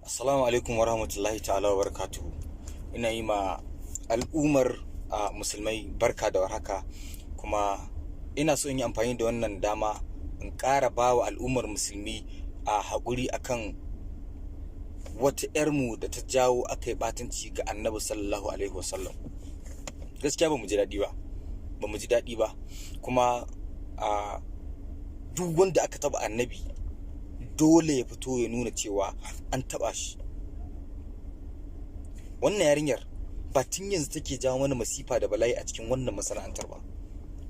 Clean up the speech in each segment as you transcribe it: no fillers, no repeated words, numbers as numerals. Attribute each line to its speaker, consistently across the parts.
Speaker 1: Assalamu alaikum warahmatullahi ta'ala wa barakatuhu. Ina yi ma al'ummar musulmai barka da warhaka, kuma ina so in yi amfani da wannan dama in ƙara ba wa al'ummar musulmi a haƙuri akan wata 'yarmu da ta jawo aka yi ɓatanci ga Annabi sallallahu alaihi wasallam. Gaskiya ba mu ji daɗi ba, ba mu ji daɗi ba, kuma duk wanda aka taɓa Annabi dole ya fito ya nuna cewa an taɓa shi. Wannan yarinyar ba tun yanzu take jawo mana masifa da bala'i a cikin wannan masana'antar ba.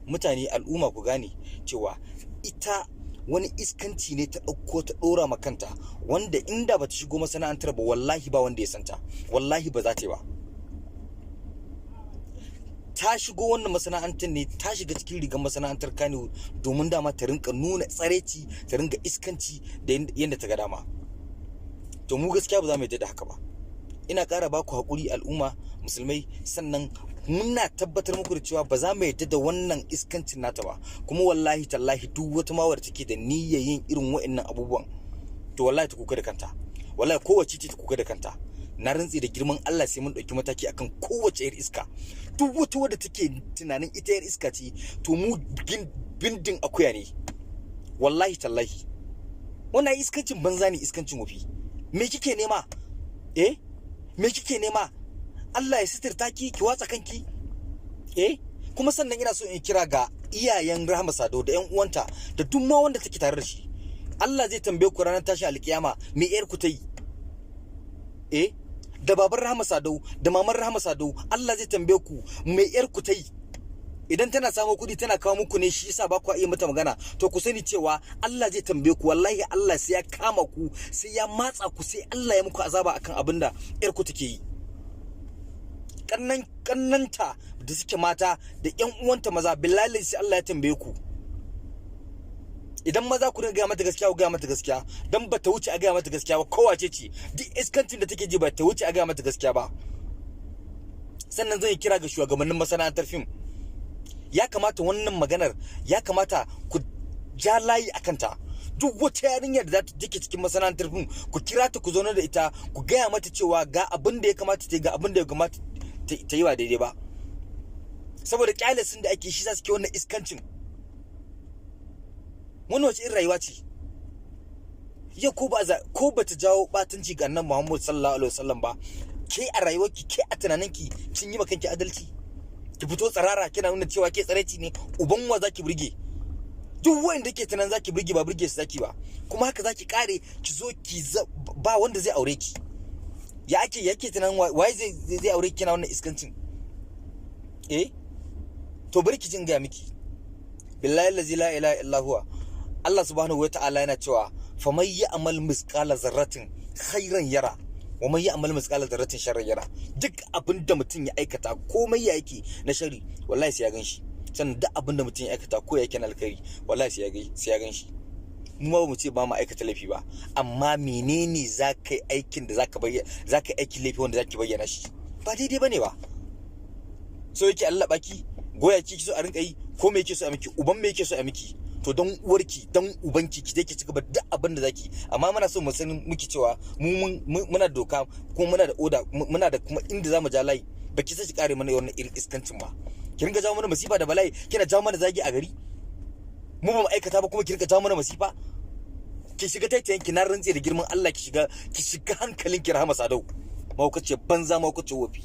Speaker 1: Mutane, al'umma, ku gane cewa ita wani iskanci ne ta ɗauko ta ɗora ma kanta, wanda inda bata shigo masana'antar ba, wallahi ba wanda ya santa, wallahi ba za ta yi ba. Ta shigo wannan masana'antar ne, ta shiga cikin rigar masana'antar Kannywood domin dama ta rinka nuna tsareci, ta rinka iskanci da yadda ta ga dama. To mu gaskiya ba za mu yarda da haka ba. Ina ƙara ba ku haƙuri, al'umma musulmai, sannan muna tabbatar muku da cewa ba za mu yarda da wannan iskancin nata ba. Kuma wallahi tallahi, duk wata mawar take da niyyar yin irin wa'annan abubuwan, to wallahi ta kuka da kanta, wallahi kowace ce ta kuka da kanta. Na rantsi da girman Allah sai mun ɗauki mataki akan kowace yar iska. Duk wata wadda take tunanin ita yar iska ce, to mu bindin akuya ne, wallahi tallahi. Wannan iskancin banza ne, iskancin wofi. Me kike nema? Eh, me kike nema? Allah ya sitirta ki, ki watsa kanki. Eh, kuma sannan ina so in kira ga iyayen Rahama Sadau da ƴan uwanta da duk ma wanda take tare da shi. Allah zai tambaye ku ranar tashin alkiyama me yar ku ta yi. Eh, da baban Rahama Sadau da maman Rahama Sadau, Allah zai tambaye ku me yar ku ta yi. Idan tana samu kuɗi tana kawo muku ne, shi yasa ba ku iya mata magana. To ku sani cewa Allah zai tambaye ku. Wallahi Allah sai ya kama ku, sai ya matsa ku, sai Allah ya muku azaba akan abin da yar ku take yi. Kannanta da suke mata da ƴan uwanta maza, billahi sai Allah ya tambaye ku. Idan maza ku dinga gaya mata gaskiya, ku gaya mata gaskiya, dan ba ta wuce a gaya mata gaskiya ba. Kowace ce, duk iskancin da take ji, ba ta wuce a gaya mata gaskiya ba. Sannan zan yi kira ga shugabannin masana'antar fim. Ya kamata wannan maganar, ya kamata ku ja layi a kanta. Duk wata yarinya da za ta take cikin masana'antar fim, ku kira ta, ku zauna da ita, ku gaya mata cewa ga abin da ya kamata ta yi, ga abin da ya kamata ta yi ba daidai ba. Saboda kyalesin da ake shi za su ke wannan iskancin. Wannan wace irin rayuwa ce? Yau ko ba ta jawo batunci ga Annabi Muhammad sallallahu alaihi wasallam ba, ke a rayuwarki, ke a tunaninki, kin yi ma kanki adalci? Ki fito tsirara kina nuna cewa ke tsareci ne. Uban wa zaki burge? Duk wanda ke tunan zaki burge, ba burge su zaki ba. Kuma haka zaki kare, ki zo ki ba wanda zai aure ki. Ya ake yake tunan waye zai aure ki kina wannan iskancin? Eh, to bari ki jin ga miki. Billahi allazi la ilaha illa huwa, Allah subhanahu wa ta'ala yana cewa: faman ya'mal misqala zarratin khairan yara wa man ya'mal misqala zarratin sharran yara. Duk abin da mutum ya aikata, komai ya yake na shari, wallahi sai ya ganshi. Sannan duk abin da mutum ya aikata, ko yake na alkhairi, wallahi sai ya ganshi. Mu ma ba mu ce ba mu aikata laifi ba, amma menene za ka yi aikin da zaka bayyana, za ka yi aikin laifi wanda zaki bayyana shi? Ba daidai bane ba. So yake Allah baki goya ki so a rinka yi, ko me yake so a miki? Uban me yake so a miki? To don uwarki, don ubanki, ki je ki cigaba duk abin da zaki. Amma muna so mu san miki cewa mu muna doka, kuma muna da oda, muna da kuma inda zamu ja layi. Baki sai ki kare mana wannan irin iskancin ba. Ki ringa jawo mana masifa da bala'i, kina jawo mana zagi a gari. Mu ba mu aikata ba, kuma ki ringa jawo mana masifa. Ki shiga taitayen ki, na rantse da girman Allah, ki shiga hankalin ki, Rahama Sadau. Mahaukaci banza, mahaukaci wofi.